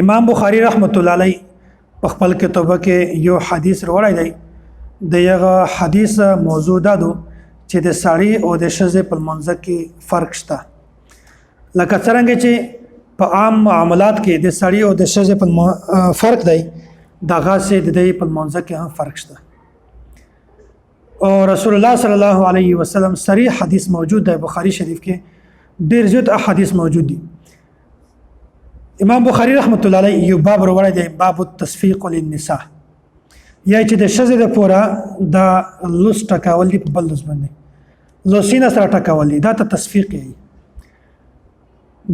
امام بخاری رحمت الله علیه په خپل کتابه کې یو حدیث وروړی دی. د یغه حدیث موضوع دا دو چې د سړی او د شزې په منځ کې فرق شته، لکه څنګه چې په عام معاملات کې د سړی او د شزې په فرق دی، دغه سه د دې په منځ کې هم فرق شته. او رسول الله صلی الله علیه وسلم صریح حدیث موجود دی، بخاری شریف کې ډیر زیات احادیث موجود دي. امام بخاری رحمت الله علیه یو باب وروړی دی، باب التصفیق للنساء، یا چې د شزې د پوره د لوس ټکاول دي په بل لوس باندې، لوسینه سره ټکاول دي، دا ته تصفیق دی.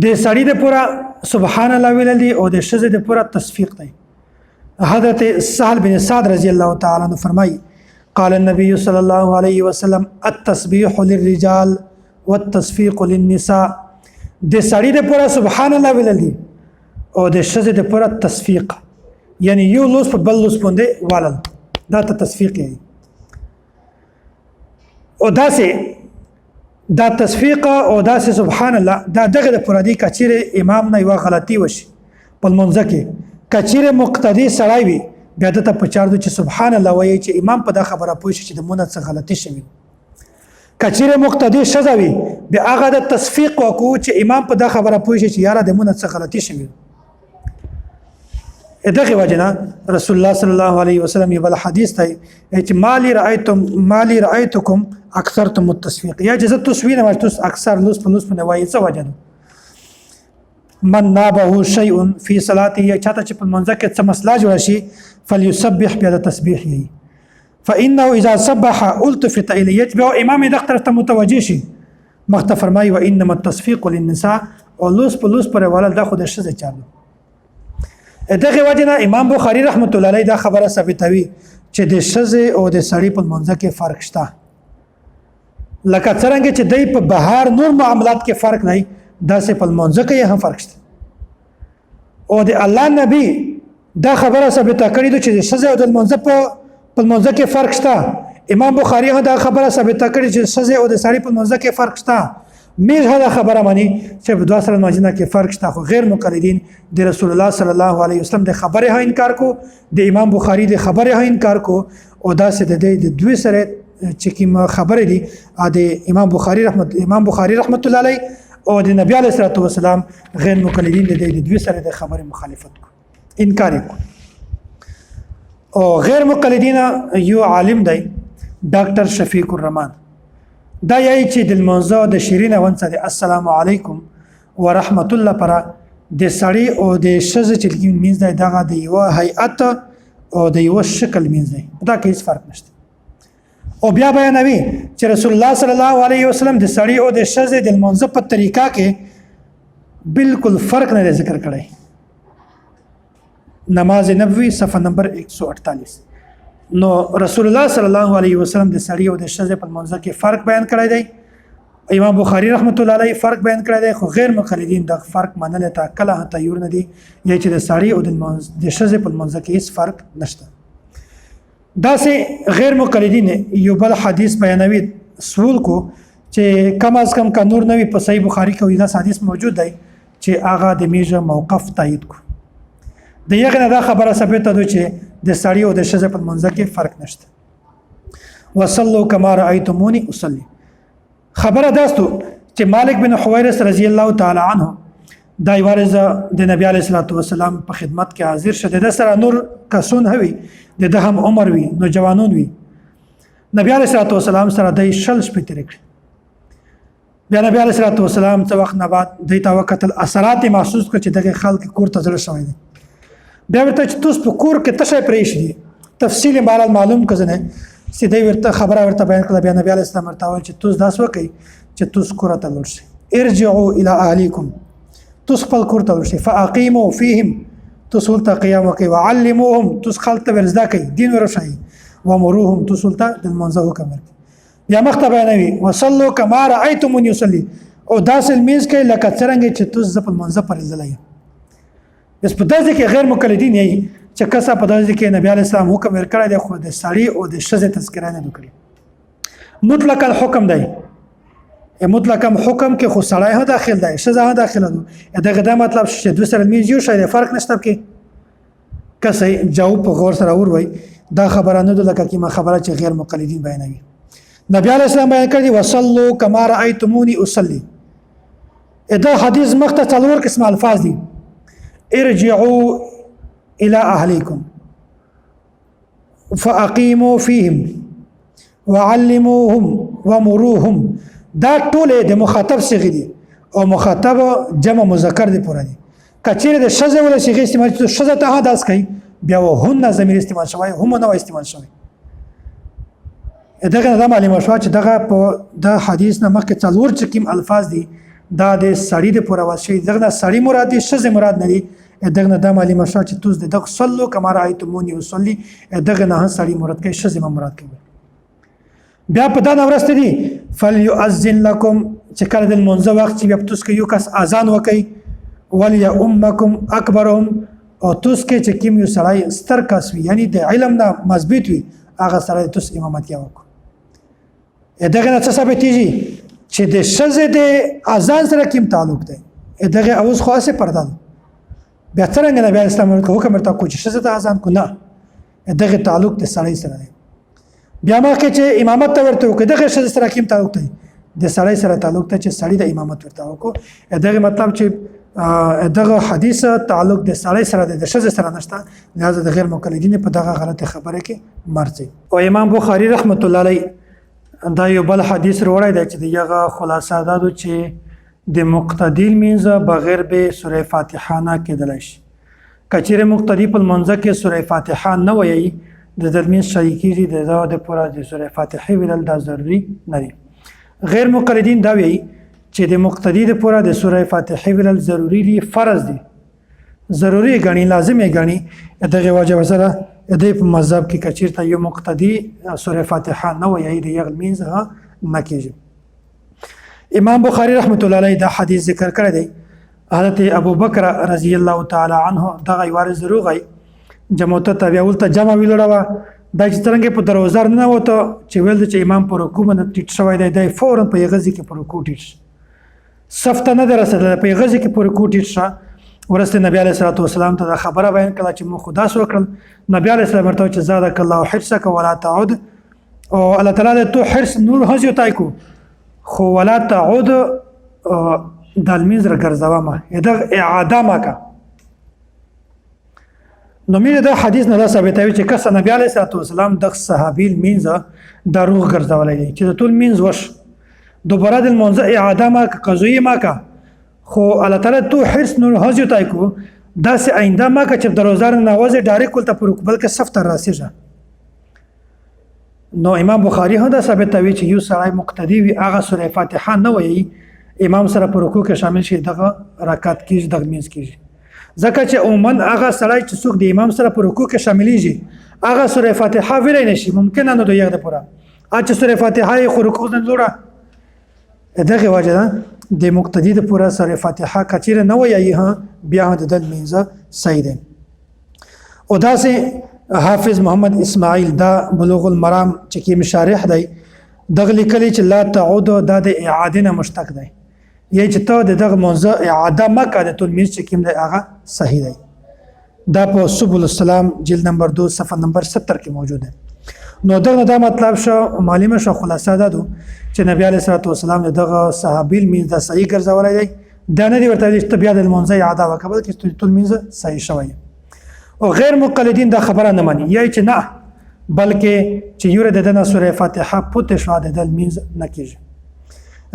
د سړی د پوره سبحان الله ویل دي او د شزې د پوره تصفیق دی. حضرت سهل بن سعد رضی الله تعالی عنہ فرمایي: قال النبي صلى الله عليه وسلم التسبيح للرجال والتصفيق للنساء. د سړی د پوره سبحان الله ویل دي او د شزې د پوره تصفیق، یعنی یو لوس په بل لوس باندې والل، دا ته تصفیق دی. او داسې دا تصفیق او داسې سبحان الله دا دغه د پوره دی. کچېره امام نه یو غلطي وشي په منځ کې، کچېره مقتدی سړی وي، بیا دته په چار چې سبحان الله وایي چې امام په دا خبره پوه شي چې د مونږ څخه غلطي شوې. کچېره مقتدی شزه وي، بیا هغه د تصفیق وکړو چې امام په دا خبره پوه شي چې یاره د مونږ څخه غلطي شوې. دغه وجنه رسول الله صلی الله علیه وسلم یو بل حدیث دی چې مالی رأیتم مالی رأیتکم اکثرتم التصفیق، یا چې زه تصویر ما تاسو اکثر لوس په لوس په وایي، څه وجه؟ من نابه شیء فی صلاته، یا چاته چې په منځ کې څه مسله جوړ شي، فلیسبح، بیا د تسبیح یي، فانه اذا سبح التفت الیه، يتبع امام د طرف ته متوجه شي. مخته فرمایي: وانما التصفیق للنساء، او لوس په لوس پر ولا د خود شزه چالو. دغه وجه نه امام بخاری رحمت الله علیه دا خبره ثابتوي چې د شزه او د سړی په منځ کې فرق شته، لکه څنګه چې دی په بهر نور معاملات کې فرق نه، داسې په منځ کې هم فرق شته. او د الله نبی دا خبره ثابته کړې ده چې د شزه او د منځ په منځ کې فرق شته. امام بخاری هم دا خبره ثابته کړې چې شزه او د سړی په منځ کې فرق شته. میر هدا خبره مانی چې په دوه سره ماجنه کې فرق شته، خو غیر مقلدین د رسول الله صلی الله علیه وسلم د خبره هم انکار کو، د امام بخاری د خبره هم انکار کو، او دا سه د دې د دوی سره چې کوم خبره دي، د امام بخاری رحمت الله علیه او د نبی علیه الصلاۃ والسلام غیر مقلدین د دې د دوی سره د خبره مخالفت کو، انکار کو. او غیر مقلدین یو عالم دی، ډاکټر شفیق الرحمن، دا یی چې د لمانځه د شیرین ونڅ د السلام علیکم ورحمت الله پر د سړی او د شزه چې مینځ دی، دغه د یو هیئت او د یو شکل مینځ دی، دا کې هیڅ فرق نشته. او بیا بیانوي چې رسول الله صلی الله علیه وسلم د سړی او د شزه د لمانځه په طریقه کې بالکل فرق نه ذکر کړی. نماز نبوي صفحه نمبر 148. نو رسول الله صلی الله علیه وسلم د سړی او د شزه په منځ کې فرق بیان کړی دی، امام بخاری رحمت الله علیه فرق بیان کړی دی، خو غیر مقلدین د فرق منل ته کله تیور نه دي، یا چې د سړی او د شزه په منځ کې هیڅ فرق نشته. داسې غیر مقلدین یو بل حدیث بیانوي، سول کو چې کم از کم که نور نه وي، په صحیح بخاری کې دا حدیث موجود دی چې هغه د میژه موقف تایید کو. د یغه نه دا خبره ثابته ده چې د سړی او د شزه په منځ کې فرق نشته. وصلوا كما رايتموني اصلي. خبره داستو چې مالک بن حویرث رضی الله تعالی عنه دا یوارز د نبی علیه الصلاۃ والسلام په خدمت کې حاضر شه، د سره نور کسون هوي، د ده هم عمر وي، نو جوانون وي. نبی علیه الصلاۃ والسلام سره د شل شپې تېرې کړې. بیا نبی علیه الصلاۃ والسلام څه وخت نه بعد دوی ته وکتل، اثرات یې محسوس کړ چې دغه خلک کور ته زړه شوی دی. بیا ورته چې تاسو په کور کې څه شی پرېښي دي، تفصیل یې بهرحال معلوم که ځنه چې دی ورته خبره ورته بیان کړه. بیا نبی علیه السلام ورته وویل چې تاسو داسې وکړئ چې تاسو کور ته لاړ شئ، ارجعوا الى اهلیکم، تاسو خپل کور ته لاړ شئ، فاقیموا فیهم، تاسو ورته قیام وکړئ، وعلموهم، تاسو خلک ته ورزده کړئ، دین ورښایئ، ومروهم، تاسو ورته د لمانځه حکم ورکړئ. بیا مخته بیانوي: وصلوا كما رايتموني اصلي، او داسې لمونځ کوي لکه څرنګه چې تاسو زه په لمانځه پر لیدلی یم. بس په داسې کې غیر مقلدین یې چې کسه په داسې کې نبی علیه السلام حکم ورکړی دی، خو د سړي او د ښځې تذکره نه وکړي، مطلق الحکم دی. مطلق حکم کې خو سړی هم داخل دی، ښځه هم داخله ده. دغه دا مطلب چې دوه سره لمونځ یو شی دی، فرق نشته پکې. که صحیح جواب په غور سره وروي، دا خبره نه ده لکه کومه خبره چې غیر مقلدین بیانوي. نبی علیه السلام بیان کړی وصلوا کما رأیتمونی اصلي. دا حدیث مخته څلور قسم الفاظ دي: ارجعوا الى اهلیکم فاقیموا فیهم وعلموهم ومروهم. دا ټول د مخاطب صيغه دي او مخاطب جمع مذکر دی پوره دي. کچېرې د ښځې ولا صيغه استعمال شي، ښځه ته هم داس کوي، بیا وهن ضمیر استعمال شوی، هم نه استعمال شوی. دغه دا معلومه شوه چې دغه په د حدیث نه مخکې څلور چې کوم الفاظ دي دا د سړي د پوره واسي، دغه نه سړي مراد دي، ښځې مراد نه دي. دغه نه دا معلومه شوه چې توس دغه صلو کما رأیتمونی اصلي، دغه نه سړي مراد کوي، ښځې مراد کوي. بیا په دا نورسته دي فلیؤذن لکم، چې کله د لمونځه وخت چې بیا په توس کې یو کس اذان وکړي، ولیؤمکم اکبرهم، او توس کې چې کوم یو سړی ستر کس وي، یعنی د علم نه مضبوط وي، هغه سړی توس امامت یا وکړو. دغه نه څه ثابتېږي چې د ښځې د اذان سره کوم تعلق دی؟ دغه اوس خو هسې پرده ده، بیا څرنګه نبي علیه السلام ورته حکم ورته کو چې ښځې ته اذان کو؟ نه، دغه تعلق د سړی سره دی. بیا مخکې چې امامت ته ورته وکړي، دغه ښځې سره کوم تعلق دی؟ د سړی سره تعلق دی چې سړی د امامت ورته وکړو. دغه مطلب چې دغه حدیث تعلق د سړی سره دی، د ښځې سره نشته، لهذا د غیر مقلدین په دغه غلطه خبره کې مرځي. او امام بخاری رحمت الله علیه دا یو بل حدیث وروړی دی چې دغه خلاصه دا ده چې د مقتدی لمونځ بغیر به سوره فاتحه نه کېدلی شي. که چېرې مقتدي په لمانځه کې سوره فاتحه نه وایي، د ده لمونځ صحیح کېږي، د ده دپاره د سوره فاتحې ویل دا ضروري نه دي. غیر مقلدین دا وایي چې د مقتدي دپاره د سوره فاتحې ویل ضروري دي، فرض دي، ضروري ګڼي، لازم یې ګڼي. دغې وجه سره د دې په مذهب کې که چېرته یو مقتدي سوره فاتحه نه وایي، د هغه لمونځ نه کېږي. امام بخاری رحمت الله علیه دا حدیث ذکر کړی دی. حضرت ابو بکر رضی الله تعالی عنه دغه یوار ضرور غي جمع ته بیا ولته جمع ویلړه وه، دا چې څرنګه په دروازه ننوته چې ویل چې امام پر رکوع باندې ټیټ شوی دی، دی فورا په یغه ځای کې پر رکوع ټیټ شو، صف ته نه دی رسېدلی، په یغه ځای کې پر رکوع ټیټ شه. ورسته نبی علیه الصلاة والسلام ته دا خبره بیان کړه چې موږ خو داسې وکړل. نبی علیه السلام ورته چې زادک الله حرصک ولا تعود، او الله تعالی د تو حرص نور هزیو تای کو، خو ولا تعود د لمونځ راګرځوه ما، دغه اعاده ما که. نو مې دا حدیث نه دا ثابتوي چې کس نبی علیه الصلاة والسلام د صحابي لمونځ دروغ ګرځولی دی چې د ټول لمونځ وش، دوباره د لمونځه اعاده ما که، قضیې ما که، خو الله تعالی تو حرص نور هزیو تای کو، داسې آینده ما که چې دروازه نه وځې ډایرکټ ولته پر بلکې صف ته راسېږه. نو امام بخاری هم دا ثابتوي چې یو سړی مقتدي وي، هغه سوره فاتحه نه وایي، امام سره په رکوع کې شامل شي، دغه رکعت کېږي، دغه لمونځ کېږي. ځکه چې عموما هغه سړی چې څوک د امام سره په رکوع کې شاملېږي، هغه سوره فاتحه ویلی نه شي، ممکنه نه ده یغ دپاره چې سوره فاتحه یې خو رکوع نه جوړه. دغه وجه ده د مقتدي دپاره سوره فاتحه که چېرې نه وایي هم بیا هم د ده لمونځ صحیح دی. او داسې حافظ محمد اسماعیل دا بلوغ المرام چې کوم شارح دی، دغه لیکلی چې لا تعود دا د اعادې نه مشتق دی، یعنی چې ته د دغه لمونځه اعاده مه کوه، د ټول لمونځ چې کوم دی هغه صحیح دی. دا په سبل السلام جلد نمبر 2 صفحه نمبر 70 کې موجود دی. نو دغه دا مطلب شو، معلومه شو، خلاصه دا ده چې نبی علیه الصلاة والسلام دغه صحابي لمونځ دا صحیح ګرځولی دی، دا نه دی ورته ویلي چې ته بیا د لمونځه اعاده وکړه، بلکې ټول لمونځ صحیح شوی دی. او غیر مقلدین دا خبره نه مني، یا چې نه، بلکې چې یوره د ده نه سوره فاتحه پوتې شوه، د ده لمونځ نه کېږي.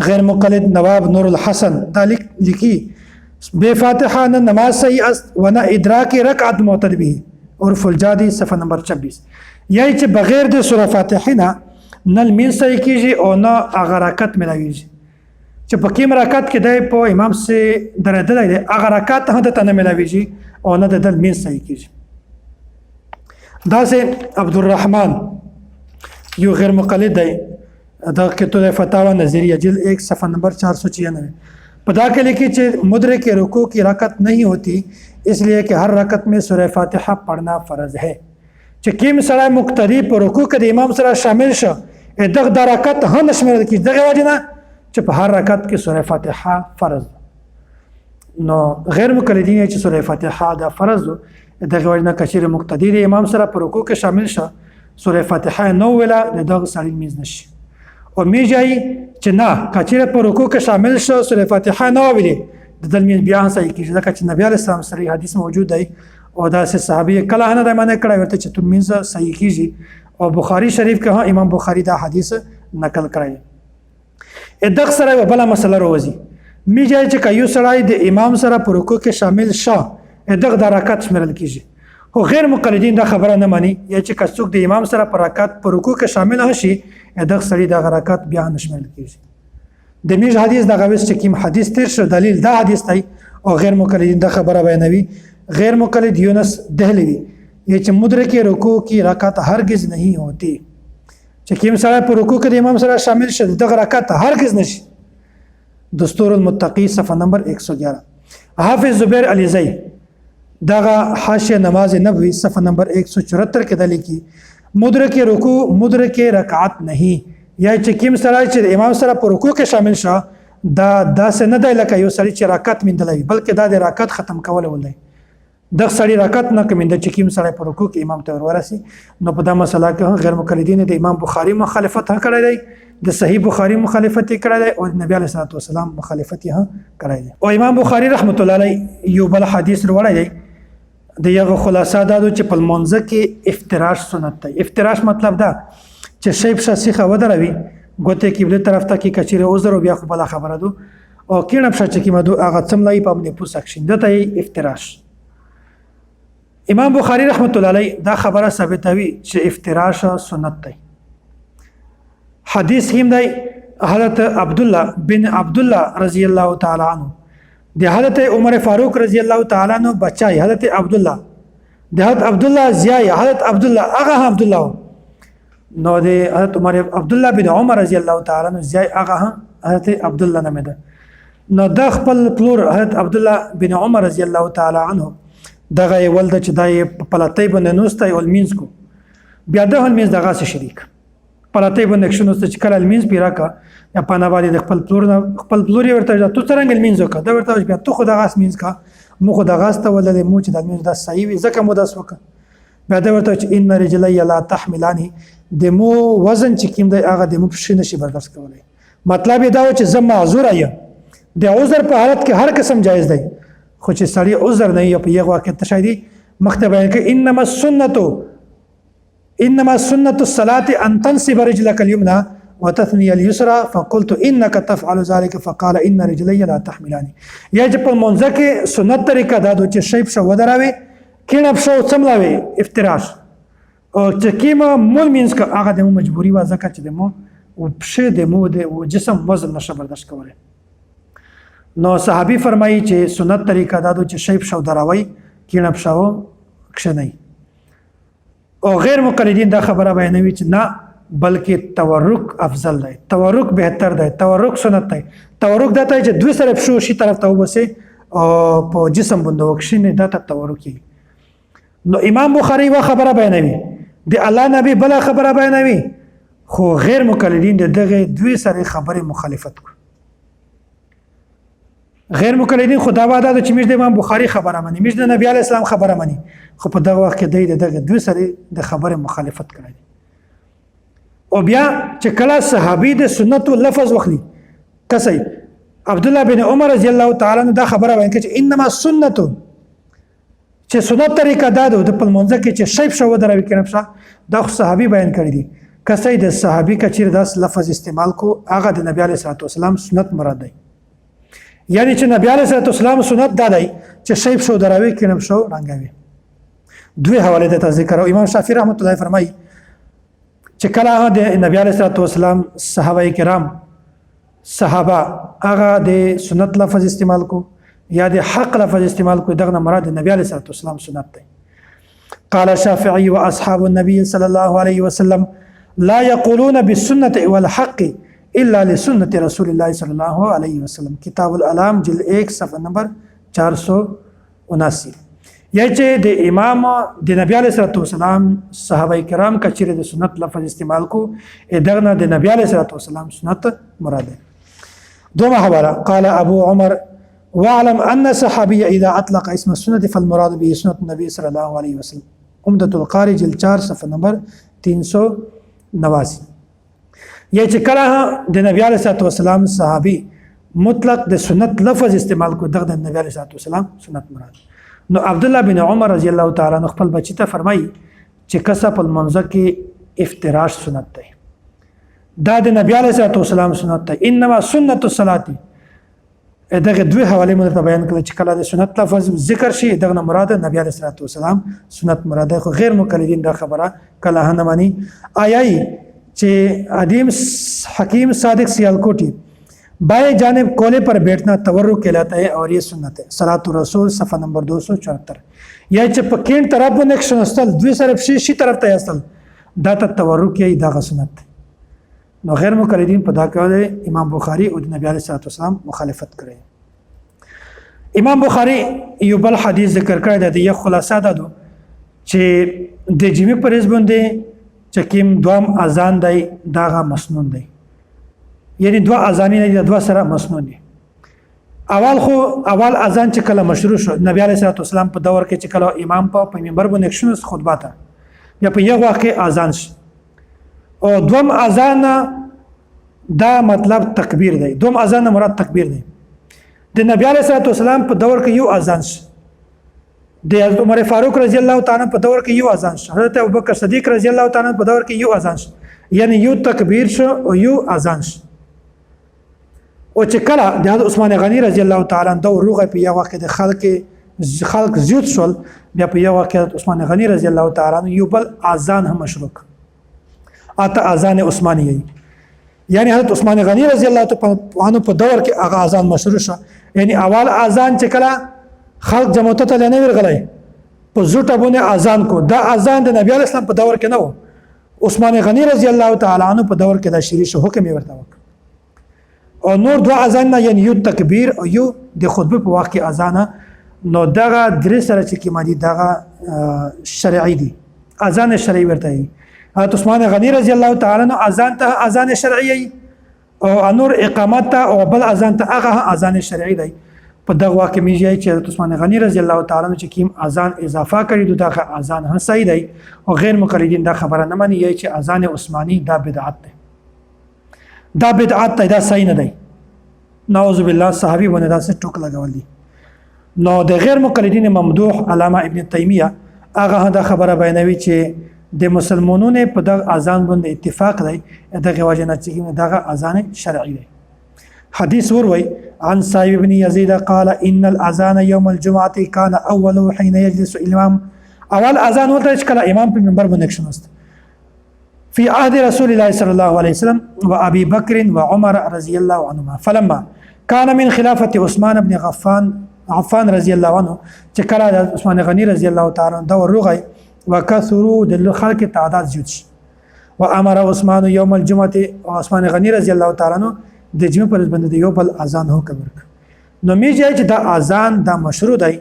غیر مقلد نواب نور الحسن دا لیکي بے فاتحه نه نماز صحیح است و نه ادراک رکعت معتد به، عرف الجادی صفحه نمبر 26. یعنی چې بغیر د سوره فاتحې نه نه لمونځ صحیح کېږي او نه هغه رکعت ملاویږي چې په کوم رکعت کې دی په امام سي درېدلی دی، هغه رکعت هم ده ته نه ملاویږي او نه د ده لمونځ صحیح کېږي. داسې عبدالرحمن یو غیر مقلد دی، دا کتاب فتاوا نظریه جلد 1 صفحه نمبر 496 په دا کې لیکي چې مدرک رکوع کی رکعت نہیں ہوتی، اس لیے کہ ہر رکعت میں سورہ فاتحہ پڑھنا فرض ہے. چې کوم سړی مقتدي په رکوع کې د امام سره شامل شو، دغه د رکعت هم نه شمېرل کېږي، دغه وجې نه چې په هر رکعت کې سوره فاتحه فرض ده. نو غیر مقلدین چې سوره فاتحه دا فرض ده، دغه وجه نه کچیر مقتدی د امام سره په رکوع کې شامل شه، سوره فاتحه نو ویله، د دغه سړي میز نشي. او میجای چې نه کچیر په رکوع کې شامل شه، سوره فاتحه نه ویلې، د دل بیا هم صحیح کیږي، ځکه چې نبی علیه السلام سره حدیث موجود دی او داسې صحابي کله نه د منع کړی ورته چې تم مینځ صحیح کیږي. او بخاری شریف کې هم امام بخاری دا حدیث نقل کړی. دغه سره یو بله مسله راوځي، میجای چې که یو سړی د امام سره په رکوع کې شامل شه، دغه د رکعت شمیرل کیږي. خو غیر مقلدین دا خبره نه مانی، یا چې که څوک د امام سره په رکعت په رکوع کې شامل شي، دغه سړی دغه رکعت بیا نه شمیرل کیږي. د میژ حدیث دغه وس چې کوم حدیث تیر شو، دلیل دا حدیث دی. او غیر مقلدین دا خبره بیانوي، غیر مقلد یونس دهلوی یہ چې مدرک رکوع کی رکعت هرگز نہیں ہوتی، چې کوم سړی په رکوع کې د امام سره شامل شي، دغه رکعت هرگز نشي. دستور المتقی صفحه نمبر 111. حافظ زبیر علیزی دغه حاشیه نماز نبوی صفحه نمبر 174 کې د لیکي مدرک رکوع مدرک رکعت نہیں، یا چې کوم سړی چې امام سره په رکوع کې شامل شه، دا داسې نه دی لکه یو سړی چې رکعت میندلی، بلکې دا د رکعت ختم کول ولای، دغه سړی رکعت نه کومنده چې کوم سړی په رکوع کې امام ته ورسي. نو په دا مسله کې غیر مقلدین د امام بخاری مخالفت هم کړی دی، د صحیح بخاری مخالفت یې کړی دی او د نبی علیه الصلاة والسلام مخالفت یې هم کړی دی. او امام بخاری رحمت الله علیه یو بل حدیث وروړی دی، د یغه خلاصه دا ده چې په لمانځه کې افتراش سنت دی. افتراش مطلب دا چې شی پښه سیخه ودروي، ګوتې قبله طرف ته کې، کچېرې عذر او بیا خو بله خبره ده، او کیڼه پښه چې کومه ده هغه څملوي په باندې پوسه کښېني، ده ته یې افتراش. امام بخاری رحمت الله علیه دا خبره ثابتوي چې افتراش سنت دی. حدیث هم دی حضرت عبدالله بن عبدالله رضی الله تعالی عنہ، د حضرت عمر فاروق رضی الله تعالی عنہ بچای حضرت عبدالله، د حضرت عبدالله زیای حضرت عبدالله هغه عبدالله، نو د حضرت عمر عبدالله بن عمر رضی الله تعالی عنہ زیای هغه حضرت عبدالله نومېده. نو د خپل پلور حضرت عبدالله بن عمر رضی الله تعالی عنہ دغه یې ولده چې دا یې په پلتۍ باندې نوستی او لمونځ کو، بیا ده لمونځ دغسې شریک پلتۍ باندې کښېنوسته چې کله لمونځ پیره که یا پناه باندې د خپل پلور نه خپل پلور یې ورته وویل ته څرنګه لمونځ وکړه، ده ورته وویل بیا ته خو دغسې لمونځ که، مو خو دغسې ته ولدې، مو چې دا لمونځ داسې صحیح وي ځکه مو داسې وکړه. بیا ده ورته وویل چې ان رجلی لا تحملانی، د مو وزن چې کوم دی هغه د مو پښې نشي برداشت کولی. مطلب یې دا و چې زه معذوره یم، د عذر په حالت کې هر قسم جایز دی، خو چې سړی عذر نه وي په یو وخت کې څه دی مخته بیان کړي، انما السنت انما سنة الصلاة أن تنصب رجلك اليمنى وتثني اليسرى فقلت إنك تفعل ذلك فقال إن رجلي لا تحملاني. یا چې په مونځ کې سنت طریقه دا ده چې شی پښه ودروي، کیڼه پښه وڅملاوي افتراش، او چې کیمه مول مینځ که هغه د مو مجبوري وه، ځکه چې د مو پښې د مو د جسم وزن نشه برداشت کولی. نو صحابي فرمایي چې سنت طریقه دا ده چې شی پښه ودروي، کیڼه پښه کښېنئ. او غیر مقلدین دا خبره بیانوي چې نه، بلکې تورک افضل دی، تورک بهتر دی، تورک سنت دی. تورک دا ته چې دوی سره پښو شي طرف ته وبسي او په جسم باندې وکښیني، دا ته تورک کیږي. نو امام بخاری یوه خبره بیانوي، د الله نبی بله خبره بیانوي، خو غیر مقلدین د دغه دوی سره خبرې مخالفت کوي. غیر مقلدین خو دا وعده ده چې موږ د امام بخاری خبره مني، موږ د نبی علیه السلام خبره مني، خو په دغه وخت کې دی د دغه دوی سره د خبرې مخالفت کړی. او بیا چې کله صحابي د سنتو لفظ واخلي، کسي عبدالله بن عمر رضی الله تعالی عنہ دا خبره بیان کړي چې انما سنت، چې سنت طریقه دا ده د په لمونځ کې چې شی پښه ودروي کنه پښه، دا خو صحابي بیان کړی دي. کسي د صحابي کچیر داس لفظ استعمال کو، هغه د نبی علیه الصلاة والسلام سنت مراد دی. یعنی چې نبی علیه الصلاة والسلام سنت دا دی چې شی پښه ودروي کنه پښه رنګوي. دوی حواله د ذکر. او امام شافعي رحمت الله فرمایي چې کله هغه د نبی علیه الصلاة والسلام صحابه کرام صحابه هغه د سنت لفظ استعمال کو یا د حق لفظ استعمال کو، دغه مراد د نبی علیه الصلاة والسلام سنت دی. قال الشافعي واصحاب النبي صلى الله عليه وسلم لا يقولون بالسنة والحق الا لسنة رسول الله صلى الله عليه وسلم. کتاب العلام جلد 1 صفحه نمبر 479. یا چې د امام د نبی علیه الصلاة والسلام صحابه کرام کچېرې د سنت لفظ استعمال کو، دغه نه د نبی علیه الصلاة والسلام سنت مراد دی. دومه خبره، قال ابو عمر واعلم ان الصحابي اذا اطلق اسم السنه فالمراد به سنه النبي صلى الله عليه وسلم. عمدة القاری جلد 4 صفحه نمبر 389. یا چې کله د نبی علیه الصلاه والسلام صحابي مطلق د سنت لفظ استعمال کو، دغه د نبی علیه الصلاه والسلام سنت مراد. نو عبد الله بن عمر رضی الله تعالی عنہ خپل بچی ته فرمایي چې کسه په منځ کې افتراش سنت دی، دا د نبی علیه الصلاه والسلام سنت دی، انما سنت الصلاه. دغه دوه حواله مونږ ته بیان کړل چې کله د سنت لفظ ذکر شي، دغه نه مراد نبی علیه الصلاه والسلام سنت مراد. خو غیر مقلدین دا خبره کله نه مانی. آیای چې ادیم حکیم صادق سیالکوٹی، بائیں جانب کولے پر بیٹھنا تورک کہلاتا ہے اور یہ سنت ہے، صلاة الرسول صفحہ نمبر 274. یا چې په کین طرف باندې کښنستل، دوی سره پښې شي طرف ته استل، دا ته تورک یې، دغه سنت دی. نو غیر مقلدین په دا کې امام بخاری او د نبی علیه الصلاه والسلام مخالفت کړی. امام بخاری یو بل حدیث ذکر کړی دی، د یو خلاصه ده دو چې د جمعې پر ورځ باندې چې کوم دوام اذان دی داغه مسنون دی، یعنی دوه اذانونه دي، دوه سره مسنون دي. اول خو اول اذان چې کله مشروع شو نبی علیه الصلاه والسلام په دور کې، چې کله امام په منبر باندې کښیناست خطبه ته، بیا په یو وخت کې اذان شو. او دوم اذان دا مطلب تکبیر دی، دوم اذان مراد تکبیر دی. د نبی علیه الصلاه والسلام په دور کې یو اذان شو، د حضرت عمر فاروق رضی الله تعالی په دور کې یو اذان شو، حضرت ابوبکر صدیق رضی الله تعالی په دور کې یو اذان شو، یعنی یو تکبیر شو او یو اذان شو. او چې کله د حضرت عثمان غنی رضی الله تعالی عنہ دور روغه، په یو وخت کې د خلق زیات شول، بیا په یو وخت کې حضرت عثمان غنی رضی الله تعالی عنہ یو بل اذان هم مشروع، اته اذان عثماني. یعنی حضرت عثمان غنی رضی الله تعالی عنہ په دور کې هغه اذان مشروع شو. یعنی اول اذان چې کله خلق جماعت ته نه ورغلی، په زوټه باندې اذان کو، دا اذان د نبی علیہ السلام په دور کې نه و، عثمان غنی رضی الله تعالی عنہ په دور کې دا شریع شو، حکم یې ورته وکړ. او نور دوه اذان نه، یعنی یو تکبیر او یو د خطبه په وخت کې اذان، نو دغه درې سره چې کوم دي دغه شرعي دي، اذان شرعي ورته وي. حضرت عثمان غنی رضی الله تعالی عنہ اذان ته اذان شرعي او نور اقامت ته او بل اذان ته هغه اذان شرعي دی. په دغه وخت کې میږي چې حضرت عثمان غنی رضی الله تعالی عنہ چې کیم اذان اضافه کړی، دغه اذان هم صحیح دی. او غیر مقلدین دا خبره نه مانی چې اذان عثماني دا بدعت دی، دا بدعت دی، دا صحیح نه دی. نعوذ بالله، صحابي باندې داسې ټوک لګول دي. نو د غیر مقلدین ممدوح علامه ابن تیمیه هغه دا خبره بیانوي چې د مسلمانونو په دغه اذان باندې اتفاق دی، دغه وجه نه چې دغه اذان شرعي دی. حدیث وروي، عن صاحب بن يزيد قال ان الاذان يوم الجمعه كان اول حين يجلس الامام. اول اذان ورته چې کله امام په منبر باندې کښناست، في عهد رسول الله صلى الله عليه وسلم وابي بكر وعمر رضي الله عنهما، فلما كان من خلافه عثمان بن عفان رضي الله عنه، چې کله د عثمان غني رضی الله تعالی عنہ دور روغی، وکثروا، د خلق تعداد زیات شي، وامر عثمان يوم الجمعه، عثمان غني رضی الله تعالی عنہ د جمعې پر ورځ باندې یو بل اذان حکم ورکړ. نو میږي چې دا اذان دا مشروع دی،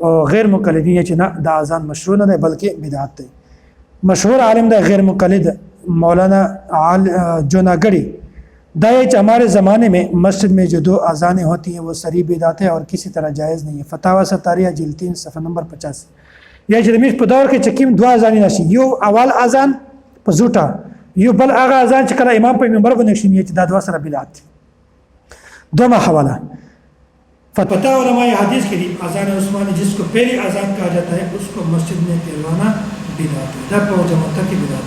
او غیر مقلدین چې نه، دا اذان مشروع نه دی بلکې بدعت دی. مشهور عالم دا غیر مقلد مولانا جوناگڑی دا یہ کہ ہمارے زمانے میں مسجد میں جو دو اذانیں ہوتی ہیں، وہ صریح بدعت ہے اور کسی طرح جائز نہیں ہے۔ فتاوی ستاریہ جلد 3 صفحہ نمبر 85. یا چې د میش په دور کې چې کوم دوه اذانې نشي، یو اول اذان په زوټه، یو بل هغه اذان چې کله امام په منبر باندې کښیني، چې دا دوه سره بدعت دي. دومه حواله، فتاوی علماء حدیث کې دي، اذان عثماني جس کو پہلی اذان کہا جاتا ہے، اس کو مسجد میں کہلوانا بدعت ہے۔ دا په جماعت کې بدعت۔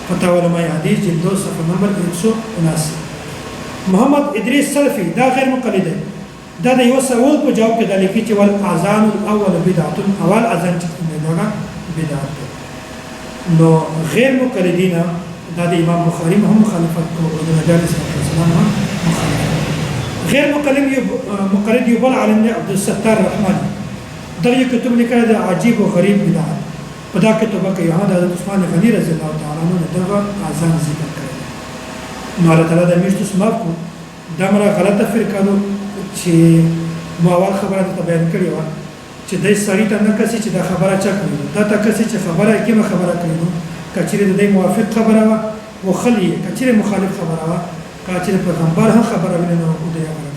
فتاوی علماء حدیث جلد 2 صفحہ نمبر 179. محمد ادریس سلفی دا غیر مقلد دی، دا د یو سوال په جواب کې دا لیکي چې ول اذان الاول بدعت، اول اذان چې کوم دی دا بدعت دی. نو غیر مقلدین دا د امام بخاری هم مخالفت کو او د نبی علیه السلام هم مخالفت. غیر مقلد یو مقلد یو بل عالم دی، عبد الستار رحمانی، دا یو کتاب لیکلی دی، عجیب و غریب بدعت. په دا کتابه کې هغه د حضرت عثمان غنی رضی الله تعالی عنہ دغه اذان ذکر کړی. نو الله تعالی د میشتو معاف کو. دا مره غلطه فرقه ده چې مو اول خبره ته بیان کړې وه چې د سړی ته نه کسي چې دا خبره چا کړې، دا ته کسي چې خبره کومه خبره کوي، نو کچېرې د دې موافق خبره وه وخلی، کچېرې مخالف خبره وه که چې پیغمبر هم خبره ویني نو د یې.